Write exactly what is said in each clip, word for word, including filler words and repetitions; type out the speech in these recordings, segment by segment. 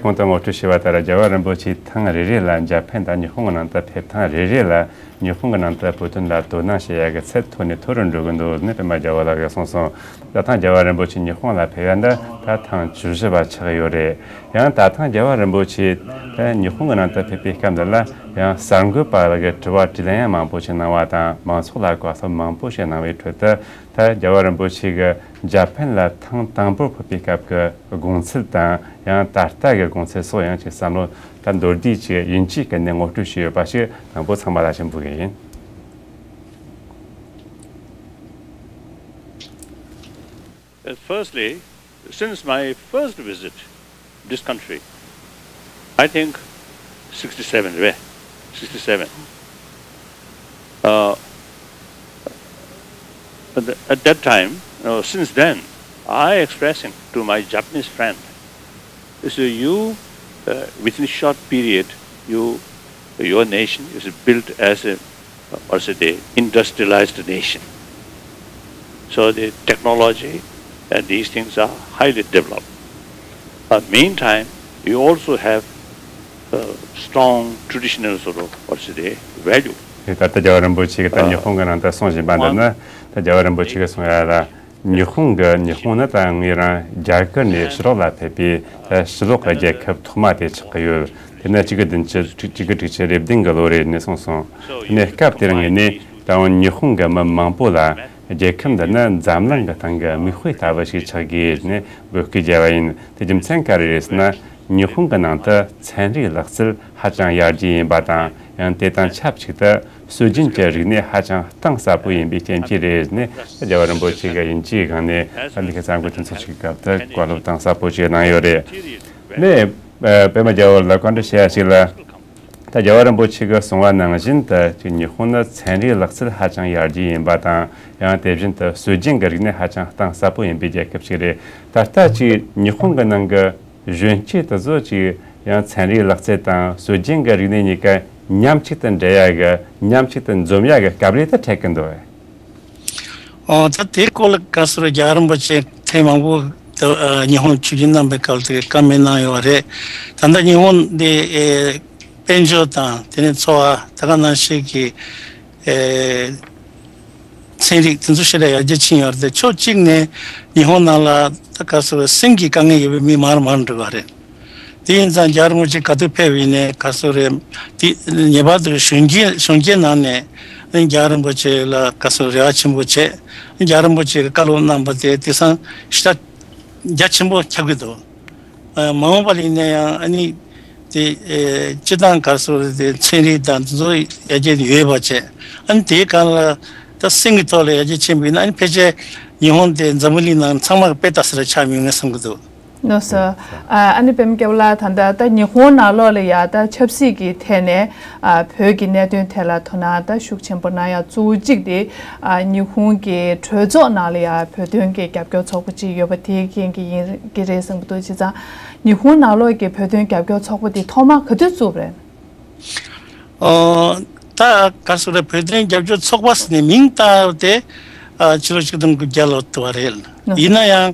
གོང་དུ་ངོ་སྤྲོད་བྱས་པ་ལྟར། རྒྱལ་བ་རིན་པོ་ཆེ་ཐེངས་རེ་རེ་ལ་འཇར་པན་དང་ཉི་ཧོང་གི་ནང་དུ་ཕེབས། ཐེངས་རེ་རེ་ལ་ཉི་ཧོང་གི་ནང་དུ་བོད་དོན་ལ་དོ་སྣང་བྱེད་ཡ་གི་ཚད་མཐོ་ནས་མཐོ་རུ་འགྲོ་གི་འདུག་ནི་པད་མ་རྒྱལ་བ་ལགས་ཀྱིས་གསུངས་སོང་། ད་ཐེངས་རྒྱལ་བ་རིན་པོ་ཆེ་ཉི་ཧོང་ལ་ཕེབས་ཡ་འདི་ད་ཐེངས་བཅུ་བཞི་པ་ཆགས་ཡོད་རེད། ཡང་ད་ཐེངས་རྒྱལ་བ་རིན་པོ་ཆེ་ད་ཉི་ཧོང་གི་ནང་དུ་ཕེབས་པའི་སྐབས་འདི་ལ་ཡང་གསར་འགོད་པ་ལ་གི་དྲི་བ་དྲིས་ལན་ཡང་མང་པོ་ཞིག་གནང་བ་དང་། མང་ཚོགས་ལ་གོ་སྐབས་མང་པོ་ཞིག་གནང་བའི་ཁྲོད་དུ། ད་རྒྱལ་བ་རིན་པོ་ཆེ་གི་འཇར་པན་ལ་ཐེངས་དང་པོར་ཕེབས་པའི་སྐབས་ཀྱི་དགོངས་ཚུལ་དང་། ཡང་ད་ལྟ་གི་དགོངས་ཚུལ་སོགས་ཡང་ཅིག་བསམ་བློ་ད་མདོར་བསྡུས་ཅིག་དབྱིན་ཇིའི་སྐད་ནས་ངོ་སྤྲོད་ཞུས་ཡོད་པ་ཞིག་དང་པོ་ཚང་མ་ལ་ཞུ་འབུལ་གི་ཡིན། Uh, Firstly, since my first visit this country, I think sixty-seven, right? sixty-seven. Uh, at, the, at that time, uh, since then, I expressing to my Japanese friend, I say, you, uh, within short period, you, your nation is built as a, also the industrialized nation. So the technology and these things are highly developed. But meantime, you also have a strong traditional sort of, what's the value. ད་ལྟ་རྒྱལ་བ་རིན་པོ་ཆེ་གིས་ད་ཉི་ཧོང་གི་ནང་དུ་གསུང་བཞིན་པ་འདི་ནི། ད་རྒྱལ་བ་རིན་པོ་ཆེ་གིས་གསུང་ཡ་ལ། ཉི་ཧོང་གི་ཉི་ཧོང་ནི་ད་ངོས་རང་རྒྱ་གར་ནས་ཕྱི་ལོགས་ལ་ཕེབས་པའི་ད་ཕྱི་ལོགས་ཀྱི་རྒྱལ་ཁབ་ཐོག་མ་དེ་ཆགས་ཀྱི་ཡོད། དེ་ནི་གཅིག་དགུ་བདུན་ཅུ་གཅིག་དགུ་དྲུག་ཅུ་རེ་བདུན་གྱི་ལོ་རེད་ནས་གསུངས་སོང་། དེ་ནས་སྐབས་དེར་ངོས་ནས་ད་རུང་ཉི་ཧོང་གི་མི་མང་པོ་ལ་རྒྱལ་ཁབ་འདི་ནི་འཛམ་གླིང་གི་སྟེང་གི་མིག་དཔེ་ལྟ་བུ་ཞིག་ཆགས་དགོས་ནས་འབོད་སྐུལ་བརྒྱབ་པ་ཡིན། དེ་རྒྱུ་མཚན་ག་རེ་རེད་ཟེར་ན། ཉི་ཧོང་གི་ནང་དུ་ཚན་རིག་ལག་རྩལ་ཧ་ཅང་ཡར་རྒྱས་ཡིན་པ་དང་། ཡང་དེ་དང་ཆབས་ཅིག་ཏུ་སྲོལ་རྒྱུན་གྱི་རིག་གནས་ཧ་ཅང་གཏིང་ཟབ་པོ་ཡིན་པའི་རྐྱེན་གྱིས་རེད་ནས། རྒྱལ་བ་རིན་པོ་ཆེ་གིས་དབྱིན་ཇིའི་སྒང་ནས་ད་འདི་ག་གསར་འགོད་མཐུན་ཚོགས་ཤིག་གི་སྐབས་དུ་བཀའ་སློབ་གཏིང་ཟབ་པོ་ཞིག་གནང་ཡོད་རེད། ནས་ཨ་པད་མ་རྒྱལ་བ་ལ་བཀའ་འདྲི་བྱེད་ཡ་ཞིག་ལ། ད་རྒྱལ་བ་རིན་པོ་ཆེ་གིས་གསུངས་པ་ནང་བཞིན་དུ་ཅིག་ཉི་ཧོང་ནི་ཚན་རིག་ལག་རྩལ་ཧ་ཅང་ཡར་རྒྱས་ཡིན་པ་དང་། ཡང་དེ་བཞིན་དུ་སྲོལ་རྒྱུན་གྱི་རིག་གནས་ཧ་ཅང་གཏིང་ཟབ་པོ་ཡིན་པའི་རྒྱལ་ཁབ་ཞིག་རེད། ད་ལྟ་ཅིག་ཉི་ཧོང་གི་ནང་གི་གཞོན་སྐྱེས་དེ་ཚོ་ཅིག་ཡང་ཚན་རིག་ལག་རྩལ་དང་སྲོལ་རྒྱུན་གྱི་རིག་གནས་གཉིས་ཀ་མཉམ་གཅིག་ཏུ་འདྲེས་ཡ་གི། མཉམ་གཅིག་ཏུ་འཛོམས་ཡ་གི་སྐབས་རེ་དེ་འཕྲད་ཀྱི་འདུག་གས། ཨོ། ད་དེའི་སྐོར་ལ་ག་ཟེར་རྒྱལ་བ་རིན་པོ་ཆེ་ཐེངས་མང་པོ་དུ་ཨ་ཉི་ཧོང་ཆིབས་བསྒྱུར་གནང་པའི་སྐབས་དེ་བཀའ་མོལ་གནང་ཡོད་པ་རེད། ད་ལྟ་ཉི་ཧོང་འདི་ཨེ་དཔལ་འབྱོར་དང་དེ་ནས་འཚོ་བ་ད་ག་ནང་བཞིན་གྱི་ཨེ་ཚན་རིག་དེ་ཚོ་ཞེ་དྲག་ཡར་རྒྱས་ཕྱིན་ཡོད་རེད་དེ། ཕྱོགས་གཅིག་ནས་ཉི་ཧོང་ནང་ལ་ད་ག་ཟེར་སེམས་ཀྱི་དཀའ་ངལ་ཡོད་པའི་མི་མང་རུ་མང་རུ་འགྲོ་གི་རེད། དེ་ཡིན་ཙང་རྒྱལ་བ་རིན་པོ་ཆེ་ག་དུས་ཕེབས་ཡིན་ནའི་ག་ཟེར་རེད། དེ་ངེས་པར་དུ་གཞོན་སྐྱེས་གཞོན་སྐྱེས་ནང་ནས་རྒྱལ་བ་རིན་པོ་ཆེ་ལ་ག་ཟེར་རེ་བ་ཆེན་པོ་བྱས། རྒྱལ་བ་རིན་པོ་ཆེ་གི་བཀའ་སློབ་གནང་པ་དེ་དེང་སང་ཞེ་དྲག་རྒྱ་ཆེན་པོ་ཁྱབ་ཀྱི་འདུག་ཨ་མ་འོངས་པ་ལ་ཡིན་ན་ཡང་ཨ་ནི་དེ་ཨེ་སྤྱི་བཏང་ག་ཟེར་དེ་ཚན་རིག་དང་དེ་ཚོ་ཡར་རྒྱས་ཡོད་པ་བྱས། ཨ་ནི་དེའི་སྒང་ལ་ད་སེམས་ཀྱི་ཐོག་ལ་ཡར་རྒྱས་ཕྱིན་པ་ཡིན་ན། ཨ་ནི་ཕལ་ཆེར་ཉི་ཧོང་དེ་འཛམ་བུ་གླིང་ནང་ཚང་མ་གི་དཔེ་ལྟ་ས་རེ་ཆགས་མི་ཡོང་ངས་བསམ་གྱི་འདུག་ལགས་སོ། ཨ་ཨ་ནི་པད་མ་རྒྱལ་པོ་ལགས། ད་ལྟ་ད་ཉི་ཧོང་ནང་ལོགས་ལ་ཡ་ད་ཆབ་སྲིད་ཀྱི་ཐད་ནས་ཨ་བོད་ཀྱི་གནད་དོན་ཐད་ལ་དོ་སྣང་ད་ཤུགས་ཆེན་པོ་གནང་ཡ་གཙོ་བོ་གཅིག་དེ་ཨ་ཉི་ཧོང་གི་གྲོས་ཚོགས་ནང་ལ་ཡ་བོད་དོན་གྱི་རྒྱབ་སྐྱོར་ཚོགས་པ་གཅིག་ཡོད་པ་དེའི་རྐྱེན་གྱིས་ཡིན་གྱི་རེད་བསམ་གྱི་འདུག་བྱས་ཙང་ཉི་ཧོང་ནང་ལོགས་ཀྱི་བོད་དོན་རྒྱབ་སྐྱོར་ཚོགས་པ་དེ་ཐོག་མར་ག་དུས་བཙུགས་པ་རེད། ཨོ། ད་ག་ཟེར་རེད། བོད་དོན་རྒྱབ་སྐྱོར་ཚོགས་པ་ཟེར་ནས་མིང་བཏགས་ཏེ་ཨ་ཕྱི་ལོ་ཆིག་སྟོང་དགུ་བརྒྱ་ལོ་དུ་བ་རེད། ཡིན་ན་ཡང་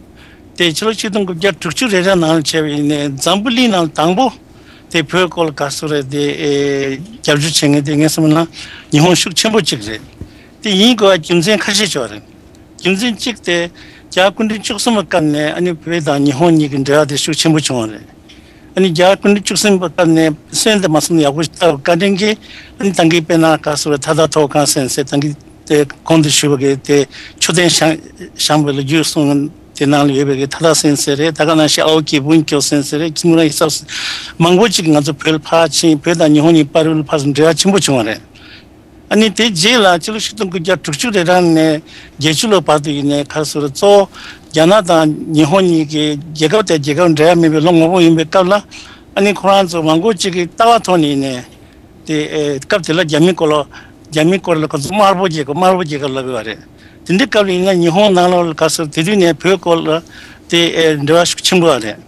དེ་ཕྱི་ལོ་ཆིག་སྟོང་དགུ་བརྒྱ་དྲུག་ཅུ་རེ་རེ་ནང་ལ་བྱས་པ་ཡིན་ནའི་འཛམ་བུ་གླིང་ནང་དང་པོ་དེ་བོད་སྐོར་ལ་ག་ཟེར་རེད། དེ་ཨེ་རྒྱབ་སྐྱོར་བྱེད་མཁན་དེ་ངས་བསམ་ན་ཉི་ཧོང་ཤུགས་ཆེན་པོ་གཅིག་རེད། དེ་ཡིན་དགོས་པ་རྒྱུ་མཚན་ཁ་ཤས་ཅིག་ཡོད་རེད། རྒྱུ་མཚན་གཅིག་དེ་རྒྱ་དགུ་འབྲུ་བཅུ་གསུམ་པའི་སྐབས་ནས་ཨ་ནི་བོད་དང་ཉི་ཧོང་གཉིས་ཀྱི་འབྲེལ་བ་དེ་ཤུགས་ཆེན་པོ་བྱུང་བ་རེད། ཨ་ནི་རྒྱ་དགུ་འབྲུ་བཅུ་གསུམ་པའི་སྐབས་ནས་སོན་དེ་མ་སོན་ཡག་པོ་ཞིག་བཏབ་བཀའ་དྲིན་གྱིས། ཨ་ནི་ད་གིན་དཔེར་ན་ག་ཟེར་བའི་ཐ་དར་ཐོག་ཁང་ཟེར་ཟེར། ད་གིན་དེ་གོང་དུ་ཞུས་པ་གི་དེ་མཆོད་རྟེན་བཞེངས་བཞེངས་པ་ལ་རྒྱུ་གསུང་དེ་ནང་ལ་ཡོད་པའི་གི་ཐ་དར་ཟེར་ཟེར་རེད། ད་ག་ནང་བཞིན་ཨའོ་ཀི་ཝུན་ཀྱོ་ཟེར་ཟེར་རེད། ཀི་མུ་ར་ཡི་སབ་མང་པོ་ཅིག་ང་ཚོ་བོད་ལ་ཕར་ཕྱིན། བོད་དང་ཉི་ཧོང་གཉིས་བར་དུ་ལ་ཕར་ཚུར་འབྲེལ་བ་ཆེན་པོ་བྱུང་བ་རེད། ཨ་ནི་དེ་རྗེས་ལ་ཕྱི་ལོ་ཆིག་སྟོང་དགུ་བརྒྱ་དྲུག་ཅུ་རེ་གྲངས་ནས་བརྒྱད་ཅུ་ལོ་བར་དུ་ཡིན་ནའི་ག་རེ་ཟེར་གཙོ་བོ་རྒྱ་ནག་དང་ཉི་ཧོང་གཉིས་ཀྱི་རྒྱལ་ཁབ་དང་རྒྱལ་ཁབ་འབྲེལ་བ་མེད་པའི་ལོ་ངོ་བོ་ཡིན་པའི་སྐབས་ལ། ཨ་ནི་ཁོ་རང་ཚོ་མང་པོ་ཅིག་གིས་ལྟ་བ་ཐོག་ནས་ཡིན་ནའི་དེ་ཨེ་སྐབས་དེ་ལ་རྒྱ་མི་སྐོར་ལ་རྒྱ་མི་སྐོར་ལ་ཁོ་ཚོ་དམར་པོ་རྒྱལ་ཁབ་དམར་པོ་རྒྱལ་ཁབ་ལབ་ཡོད་པ་རེད། དེ་འདྲའི་སྐབས་ལ་ཡིན་ན་ཉི་ཧོང་ནང་ལོགས་ལ་ག་རེ་ཟེར་དེ་དུས་ནས་བོད་སྐོར་ལ་དེ་ཨེ་འབྲེལ་བ་ཤུགས་ཆེན་པོ་བ་རེད།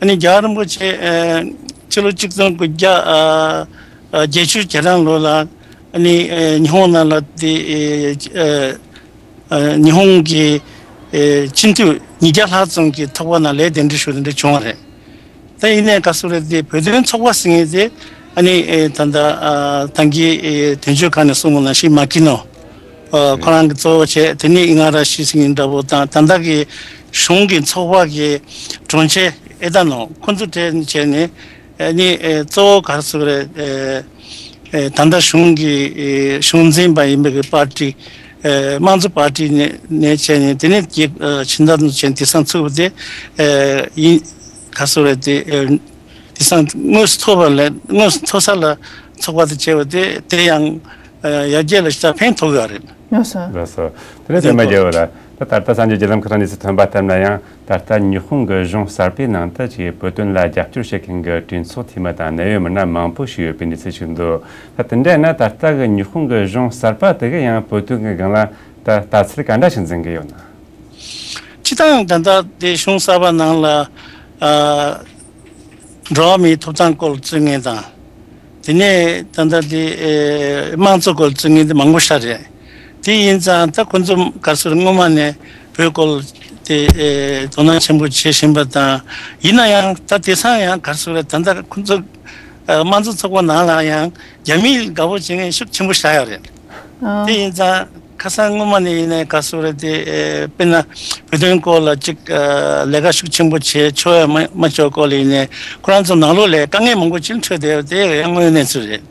ཨ་ནི་རྒྱལ་བ་རིན་པོ་ཆེ་ཨ་ཕྱི་ལོ་ཆིག་སྟོང་དགུ་བརྒྱ་ཨ་ཨ་བརྒྱད་ཅུ་གྱ་གྲངས་ལོ་ལ་ཨ་ནི་ཨ་ཉི་ཧོང་ནང་ལ་དེ་ཨ་ཨ་ཉི་ཧོང་གི་ཨ་སྤྱི་འཐུས་ཉིས་བརྒྱ་ལྷག་ཙམ་གྱི་ཐོག་ཁ་ནང་ལ་གདན་འདྲེན་ཞུ་དེ་འདྲ་བྱུང་བ་རེད། ད་ཡིན་ནའི་ག་སུ་རེད་དེ་བོད་དོན་ཚོགས་པ་ཟེར་མཁན་དེ་ཨ་ནི་ཨེ་ད་ལྟ་ཨ་ཐང་གི་ཨེ་དོན་གཅོད་ཁང་ནས་གསུངས་པ་ནང་བཞིན་མ་ཀི་ནོ། ཨ་ཁོ་རང་གི་གཙོ་བོ་བྱས། དེ་ནས་ཨི་ང་ར་ཤི་ཟེར་མཁན་འདྲ་པོ་དང་། ད་ལྟ་གི་གཞུང་གི་ཚོགས་པ་གི་དྲུང་ཆེ་ཨེ་ད་ནོ། ཁོ་ཚོ་གྲས་ནས་བྱས་ནས་ཨ་ནི་ཨེ་གཙོ་བོ་ག་སུ་རེད། ཨེ་ཨེ་ད་ལྟ་གཞུང་གི་ཨེ་གཞུང་འཛིན་པ་ཡིན་པའི་གི་པར་ཊི། ཨེ་དམངས་གཙོ་པར་ཊི་ནས་ནས་བྱས་ནས། དེ་ནས་རྒྱལ་ཨེ་ཕྱི་ཟླ་ནས་བྱས་ནས་དེང་སང་ཚུགས་པ་དེ་ཨེ་ཡིན། ག་སུ་རེད་དེ་ཨེ་དེང་སང་དངོས་སུ་ཐོབ་པ་ལས་དངོས་སུ་ཐོབ་ས་ལ་ཚོགས་པ་དེ་བྱས་པ་དེ་དེ་ཡང་ཨེ་ཡར་རྒྱས་ལ་ཞེ་དྲག་ཕན་ཐོགས་ཡོད་རེད། ལགས་སོ། ལགས་སོ། དེ་ནས་དེ་ཚང་མ་མ་རྒྱལ་བ་ལ། ད་ད་ལྟ་གསར་འགྱུར་བརྒྱུད་ལམ་ཁག་ནས་ཐོན་པ་ལྟར་ན་ཡང་། ད་ལྟ་ཉི་ཧོང་གི་གཞུང་གསར་པའི་ནང་དུ་ཅིག་བོད་དོན་ལ་རྒྱབ་སྐྱོར་བྱེད་མཁན་གྱི་གྲོས་ཚོགས་འཐུས་མི་དང་གནད་ཡོད་མི་སྣ་མང་པོ་ཞིག་ཡོད་པའི་གནས་ཚུལ་ཞིག་འདུག་ད་དེ་འདྲ་ན་ད་ལྟ་གི་ཉི་ཧོང་གི་གཞུང་གསར་པ་དེ་གི་ཡང་བོད་དོན་གྱི་སྒང་ལ་ད་ལྟ་ཚུལ་ག་འདྲ་ཞིག་འཛིན་གྱི་ཡོད་ན། སྤྱིར་བཏང་ད་ལྟ་དེ་གཞུང་གསར་པ་ནང་ལ་ཨ། འགྲོ་བ་མིའི་ཐོབ་ཐང་སྐོར་རྩོད་མཁན་དང་། དེ་ནས་ད་ལྟ་དེ་ཨེ་དམངས་གཙོ་སྐོར་རྩོད་མཁན་དེ་མང་པོ་ཞིག་རེད། དེ་ཡིན་ཙང་ད་ཁོ་ཚོ་ག་ཚོད་སྔོན་མ་ནས་བོད་སྐོར་དེ་ཨེ་དོ་སྣང་ཆེན་པོ་བྱེད་བཞིན་པ་དང་། ཡིན་ན་ཡང་ད་དེང་སང་ཡང་ག་ཚོད་རེད། ད་ལྟ་ཁོ་ཚོ་ཨེ་དམངས་གཙོ་ཚོགས་པ་ནང་ལ་ཡང་རྒྱ་མིས་དགའ་པོ་བྱེད་མཁན་ཤུགས་ཆེན་པོ་ཞིག་ཡོད་རེད། ཨ། དེ་ཡིན་ཙང་ཁ་སང་སྔོན་མ་ནས་ཡིན་ནའི་ག་ཚོད་རེད་དེ། ཨེ་དཔེར་ན་བོད་དོན་སྐོར་ལ་ཅིག་ཨ་ལས་ཀ་ཤུགས་ཆེན་པོ་བྱེད་ཆོག་ཡ་མ་མ་ཆོག་སྐོར་ལ་ཡིན་ནའི་ཁོ་རང་ཚོ་ནང་ལོགས་ལ་དཀའ་ངལ་མང་པོ་ཅིག་འཕྲད་བསྡད་ཡོད། དེ་ཡང་དངོས་ཡོད་གནས་ཚུལ་རེད།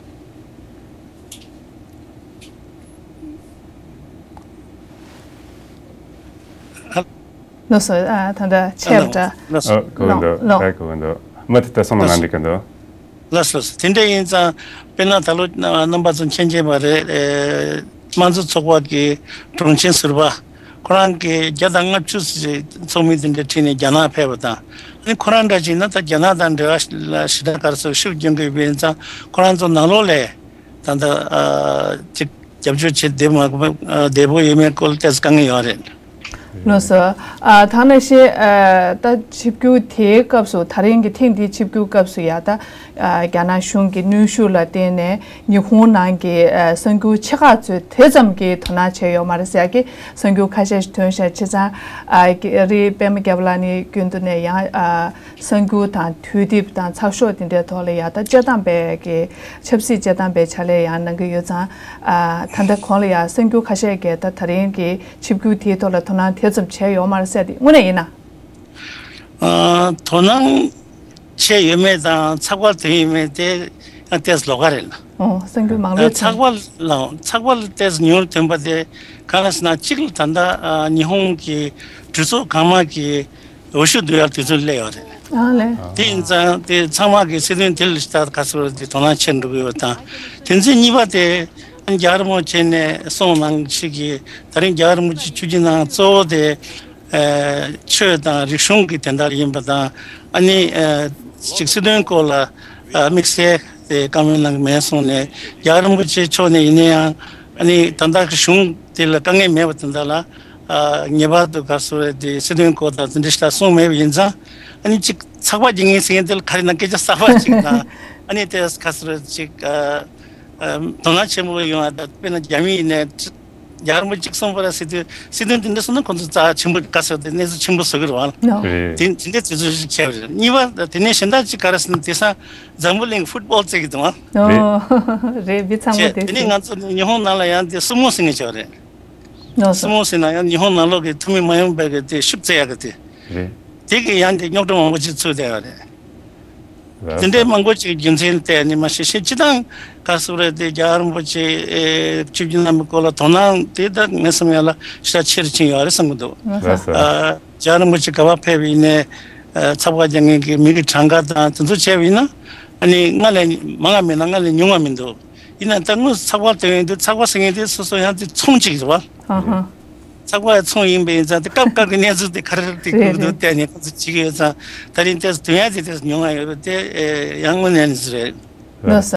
ལགས་སོ། ཨ་ད་ལྟ་ཆད་པ་འདྲ། ལགས་སོ། ཨ་གོ་གི་འདུག་ལགས། ད་གོ་གི་འདུག་མུ་མཐུད་དུ་གསུང་རོགས་གནང་། འགྲིག་གི་འདུག་ལགས་སོ། དེ་འདྲ་ཡིན་ཙང་དཔེར་ན་ད་ལོ་རྣམ་པ་ཚོ་མཁྱེན་མཁྱེན་པ་རེད། ཨེ་དམངས་གཙོ་ཚོགས་པ་གི་དྲུང་ཆེ་ཟུར་པ་ཁོ་རང་གིས་བརྒྱ་དང་ལྔ་བཅུ་ཙམ་ཚོགས་མི་དེ་འདྲ་ཁྲིད་ནས་རྒྱ་ནག་ཕེབས་པ་དང་། ཨ་ནི་ཁོ་རང་འདྲ་ཅིག་ན་ད་རྒྱ་ནག་དང་འབྲེལ་བ་ལ་ཞེ་དྲག་ག་རེ་ཟེར་ཤུགས་རྒྱག་གི་ཡོད་པ་ཡིན་ཙང་། ཁོ་རང་ཚོ་ནང་ལོགས་ལ་ད་ལྟ་ཨ་ཅིག་རྒྱབ་སྐྱོར་བྱེད་བདེ་མ་བདེ་པོ་ཡོད་མེད་སྐོར་ལ་ཏོག་ཙམ་དཀའ་ངལ་ཡོད་རེད། ལགས་སོ། ཨ་ཐ་ན་ཤེས་ཨ་ད་ཆིབས་བསྒྱུར་དེའི་སྐབས་སུ། ད་རིང་གི་ཐེངས་འདིའི་ཆིབས་བསྒྱུར་སྐབས་སུ་ཡ་ད་ཨ་རྒྱ་ནག་གཞུང་གི་གནོན་ཤུགས་ལ་བརྟེན་ནས་ཉི་ཧོང་ནང་གི་ཨ་གསར་འགྱུར་ཆེ་ཁག་ཚོས་དེ་ཙམ་གྱི་དོ་སྣང་བྱས་ཡོད་མ་རེད་ཟེར་ཡ་གི་གསར་འགྱུར་ཁ་ཤས་ཤིག་ཐོན་ཤག་བྱས་ཙང་། ཨ་རི་པད་མ་རྒྱལ་པོ་ལགས་ནས་རྒྱུན་དུ་ནས་ཡང་ཨ་གསར་འགྱུར་དང་དུས་དེབ་དང་ཚགས་ཤོག་དེ་འདྲའི་ཐོག་ལ་ཡ་ད་སྤྱིར་བཏང་པའི་གི་ཆབ་སྲིད་སྤྱིར་བཏང་པའི་ཕྱག་ལས་ཡང་གནང་གི་ཡོད་ཙང་། ཨ་ད་ལྟ་གོང་ལ་ཡ་གསར་འགྱུར་ཁ་ཤས་ཀྱིས་ད་ད་རིང་གི་ཆིབས་བསྒྱུར་དེའི་ཐོག་ལ་དོ་སྣང་དེ་ཙམ་བྱས་ཡོད་མ་རེད་ཟེར་ཏེ། དངོས་གནས་ཡིན་ན། ཨ་དོ་སྣང་བྱས་ཡོད་མེད་དང་ཚགས་པར་ཐོན་ཡོད་མེད་དེ་ཡང་ཏོག་ཙམ་ལོགས་ཀ་རེད་ལ། ཨོ། གསར་འགྱུར་མང་ལོས་ཨ་ཐོན། ཚགས་པར་ལ་ཚགས་པར་ལ་ཏོག་ཙམ་ཉུང་རུ་ཐོན་པ་དེ་གང་ལ་ཟེར་ན། གཅིག་ལ་ད་ལྟ་ཨ་ཉི་ཧོང་གི་གྲོས་ཚོགས་གང་མང་གི་འོས་ཤོག་བསྡུ་ཡག་དུས་ཚོད་སླེབས་ཡོད་རེད། ཨ་ལས། དེ་ཡིན་ཙང་དེ་ཚང་མ་གི་སྲིད་དོན་དེ་ལ་ཞེ་དྲག་ག་ཚོད་དེ་དོ་སྣང་བྱེད་འགྲོ་གི་ཡོད་དང་། དེ་ཚོའི་གཉིས་པ་དེ་རྒྱལ་བ་རིན་པོ་ཆེ་ནས་གསུངས་གནང་ཞིག་གིས། ད་རིང་རྒྱལ་བ་རིན་པོ་ཆེ་ཆིབས་བསྒྱུར་གནང་། གཙོ་བོ་དེ་ཨ་ཆོས་དང་རིག་གཞུང་གི་དོན་དག་ཡིན་པ་དང་། ཨ་ནི་ཨ་ཅིག་སྲིད་དོན་སྐོར་ལ་ཨ་དམིགས་བསལ་དེ་བཀའ་མོལ་གནང་གི་མེད་གསུངས་ནས། རྒྱལ་བ་རིན་པོ་ཆེ་མཆོག་ནས་ཡིན་ན་ཡང་། ཨ་ནི་ད་ལྟ་གི་གཞུང་དེ་ལ་དཀའ་ངལ་མེད་པ་དེ་འདྲ་ལ། ཨ་ངེས་པར་དུ་ག་རེ་ཟེར་དགོས་རེད་དེ། སྲིད་དོན་སྐོར་དང་དེ་འདྲ་ཞིག་ལ་གསུངས་མེད་པ་ཡིན་ཙང་། ཨ་ནི་ཅིག་ཚགས་པར་རྒྱག་མཁན་ཟེར་མཁན་དེ་ལ་ག་རེ་ན་སྐད་ཆ་གསར་པ་ཅིག་དང་། ཨ་ནི་དེ་ག་རེ་ཟེར་དགོས་རེད། ཅིག་ཨ་ཨ་དོ་སྣང་ཆེན་པོ་ཡོང་བ་དང་། དཔེར་ན་རྒྱ་མི་ཡིན་ནའི་རྒྱལ་བ་རིན་པོ་ཆེ་གསུངས་པ་ར། སྲིད་དོན་སྲིད་དོན་དེ་འདྲ་སོང་ན་ཁོང་ཚོ་རྩ་ཆེན་པོ་ག་རེ་ཟེར་དགོས་རེད། གནས་ཚུལ་ཆེན་པོ་བཟོ་གི་རེད་བ། ནོ། རེད། དེ་དེ་འདྲའི་དུས་ཚོད་ཅིག་ཁྱབ་རེད། གཉིས་པ་དེ་ནས་གཞན་དག་ཅིག་ག་རེ་ཟེར་ན། དེང་སང་འཛམ་བུ་གླིང་ཕུཊ་བོལ་རྩེ་གི་འདུག་བ། ཨོ། རེད། མི་ཚང་མ་བྱས། དེ་དེ་ནས་ང་ཚོ་ཉི་ཧོང་ནང་ལ་ཡང་དེ་སུ་མོ་ཟེར་མཁན་ཅིག་ཡོད་རེད། ཨོ། སུ་མོ་ཟེར་ན་ཡང་ཉི་ཧོང་ནང་ལོགས་ཀྱི་འཐུས་མི་མ་ཡིན་པའི་གི་དེ་ཤུགས་རྩེད་ཡག་གི་དེ། རེད། དེ་གི་ཡང་དེ་རྙོག་དྲ་མང་པོ་ཅིག་ཚུགས་བསྡད་ཡོད་རེད། ལགས་སོ། དེ་འདྲའི་མང་པོ་ཅིག་རྒྱུ་མཚན་བལྟས་ནས་མ་གཞི། གཞི་སྤྱིར་བཏང་ག་རེ་ཟེར་དགོས་རེད་དེ། རྒྱལ་བ་རིན་པོ་ཆེ་ཨེ་ཆིབས་བསྒྱུར་གནང་བའི་སྐོར་ལ་དོ་སྣང་དེ་ད་ངའི་བསམ་ཡག་ལ་ཞེ་དྲག་ཆེ་རུ་ཕྱིན་ཡོད་རེད་བསམ་གྱི་འདུག། ལགས་སོ། ཨ་རྒྱལ་བ་རིན་པོ་ཆེ་ག་པར་ཕེབས་པ་ཡིན་ནའི་ཨ་ཚགས་པར་རྒྱག་མཁན་གྱི་མི་གི་གྲངས་ཀ་དང་དེ་ཚོ་བྱས་པ་ཡིན་ན། ཨ་ནི་སྔར་ལས་མང་བ་མིན་ན་སྔར་ལས་ཉུང་བ་མི་འདུག། ཡིན་ན་ད་དངོས་སུ་ཚགས་པར་ཐོན་ཡོང་དུས། ཚགས་པར་ཟེར་མཁན་དེ་སོ་སོ་ཡང་དེ་ཚོང་གཅིག་རེད་བ། ཨ་ཧ། ཚགས་པར་ཚོང་ཡིན་པ་ཡིན་ཙང་། དེ་སྐབས་སྐབས་ཀྱི་གནས་ཚུལ་དེ་ག་རེ་རེད་དེ། རེད་རེད། ཁུར་དུ་བལྟས་ནས་ཁོ་ཚོ་བྱེད་ཀྱི་ཡོད་ཙང་། ད་རིང་ཏོག་ཙམ་ཐོན་ཡག་དེ་ཏོག་ཙམ་ཉུང་བ་ཡོད་པ་དེ་ཨེ་ཡང་དངོས་གནས་ནས་རེད། ལགས་སོ།